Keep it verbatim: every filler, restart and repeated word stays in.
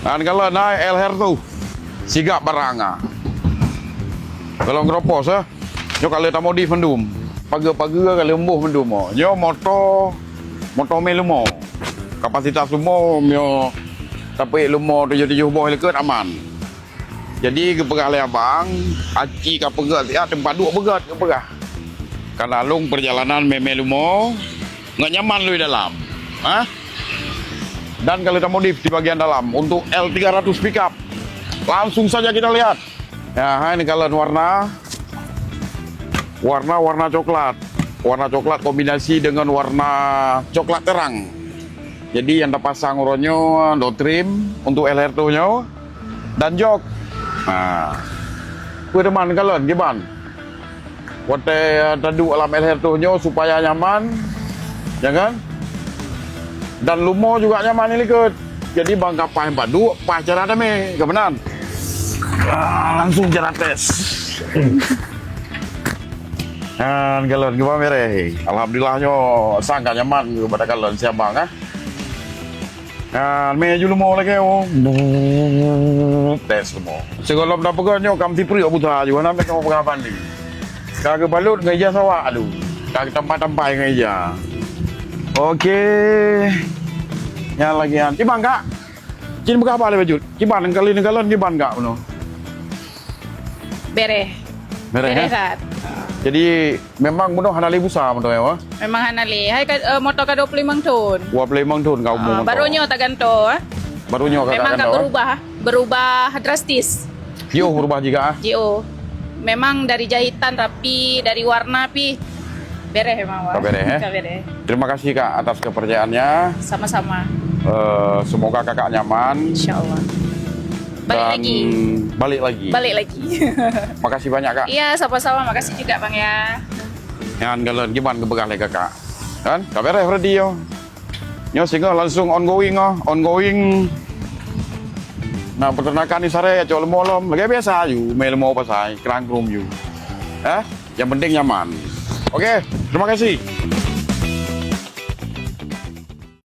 Nyan kalon na El Herto. Sigap barang ah. Golom gropos eh. Nyoe ka lheueh tamodif mandum. Pageue-pageue ka lheueh emboh mandum oh. Nyoe moto, moto mé leumo. Kapasitas leumo, meunyoe tapeuék leumo tujoh-tujoh boh likot aman. Jadi geupeugah lé abang, aci ka peugöt siat, teumpat duek peugöt geupeugah. Kana lôn peurjalanan mé-mé leumo, ngon nyaman lôn dalam. Ha? Dan ka lheueh tamodif di bagian dalam untuk L tiga ratus pickup. Langsung saja kita lihat. Ya, hai ni kalon warna. Warna-warna coklat. Warna coklat kombinasi dengan warna coklat terang. Jadi nyang tapasang uroe nyoe door trim untuk L R tu nyoe dan jok. Ha. Peue teuma kalon kiban. Watèe, eh, taduek lam L R tu nyoe supaya nyaman, ya kan? Dan leumo juga nyaman di likot. Jadi bang ka paih empat duek, paih cara damé, ka meunan. Ah, langsung cara tes. Nyan kalon kiban beres. Alhamdulillah nyoe sang ka nyaman keu bak takalon siabang ah. Nyan mé ju leumo lagèe oh. Tes leumo. Sigohlom tapeugöt nyoe kam sipreuk buta ju hana mé kamoe peugah banding. Ka geubalot ngon ija sawak aduh. Ka geutampai-tampai ngon ija. Oke. Nyan lagèe nyan. Kiban kak. Cit peugah haba lé bacut. Kiban kali neukalon kiban kak bunoe. Bereh. Bereh, eh? Bereh that. Jadi memang bunoe hana lé busa bunoe ya, wah? Memang hana lé. Hai ka, eh, motor ka dua puluh lima thon. Dua puluh lima thon ka umur Ah, motor. Baru nyoe taganto, eh. Baru nyoe ka Memang ka taganto, eh? Berubah, berubah drastis. Jiôh berubah juga ah. Jiôh. Memang dari jahitan rapi, dari warna pi bereh memang, wah. Ka bereh, eh? Ka bereh. Terima kasih kak atas kepercayaannya. Sama-sama. Eh, semoga kakak nyaman. Insyaallah. Balik Dan lagi. Balik lagi. Balik lagi. Makasih banyak kak. Iya, sama-sama. Makasih juga bang ya. Nyan kalon kiban geupeugah lé kakak. Kan? Ka bereh Freddy yo. Nyoe singoh langsung ongoing oh, ongoing. Nah, peternakan di saré cok leumo lom. Lagèe biasa ju, mé leumo pasai, kerang krum ju. Eh? Yang penting nyaman. Oke, terima kasih.